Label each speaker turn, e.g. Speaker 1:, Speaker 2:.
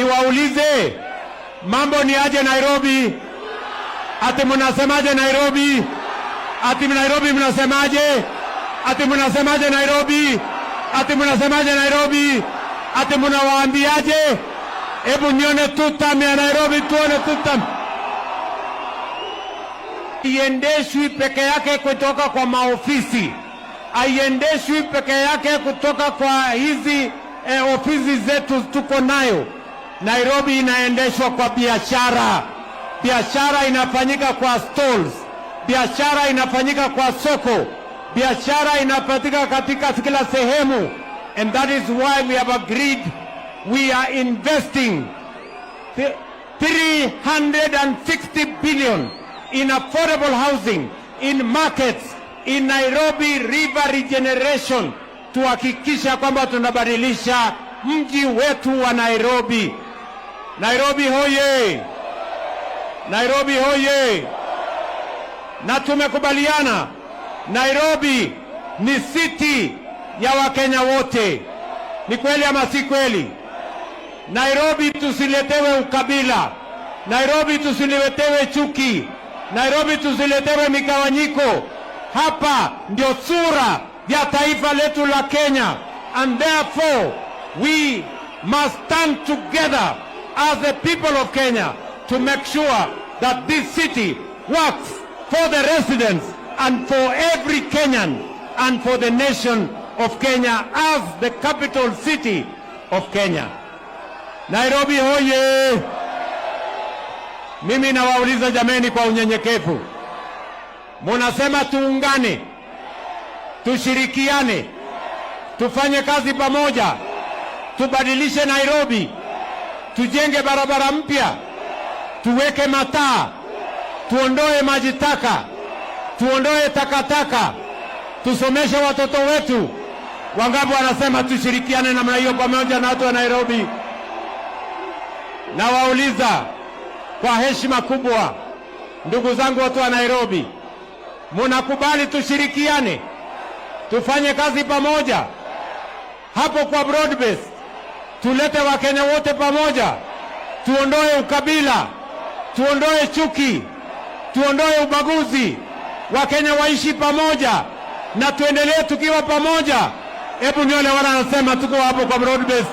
Speaker 1: Niwaulize, mambo ni aje Nairobi? Ati mnasemaje Nairobi? Ati Nairobi mnasemaje? Ati mnasemaje Nairobi? Ati mnasemaje Nairobi? Ati mnawaambiaje? Hebu nione tutam ya Nairobi, tuone tutam. Haiendeshwi peke yake kutoka kwa maofisi, haiendeshwi peke yake kutoka kwa hizi ofisi zetu tuko nayo. Nairobi inaendeshwa kwa biashara. Biashara inafanyika kwa stalls, biashara inafanyika kwa soko, biashara inafanyika katika kila sehemu, and that is why we have agreed we are investing 360 billion in affordable housing, in markets, in Nairobi River regeneration, tuhakikisha kwamba tunabadilisha mji wetu wa Nairobi. Nairobi hoye! Nairobi hoye! Na tumekubaliana Nairobi ni city ya Wakenya wote. Ni kweli ama si kweli? Nairobi tusiletewe ukabila, Nairobi tusiletewe chuki, Nairobi tusiletewe migawanyiko. Hapa ndio sura ya taifa letu la Kenya, and therefore we must stand together as the people of Kenya to make sure that this city works for the residents and for every Kenyan and for the nation of Kenya as the capital city of Kenya. Nairobi hoye! Mimi nawauliza jameni, kwa unyenyekevu, munasema tuungane, tushirikiane, tufanye kazi pamoja, tubadilishe Nairobi, tujenge barabara mpya, tuweke mataa, tuondoe maji taka, tuondoe takataka, tusomeshe watoto wetu. Wangapi wanasema tushirikiane namna hiyo pamoja na watu wa Nairobi? Nawauliza kwa heshima kubwa, ndugu zangu watu wa Nairobi, munakubali tushirikiane, tufanye kazi pamoja hapo kwa broad base, tulete Wakenya wote pamoja, tuondoe ukabila, tuondoe chuki, tuondoe ubaguzi, Wakenya waishi pamoja na tuendelee tukiwa pamoja. Hebu nione wale wanasema tuko hapo kwa broad base.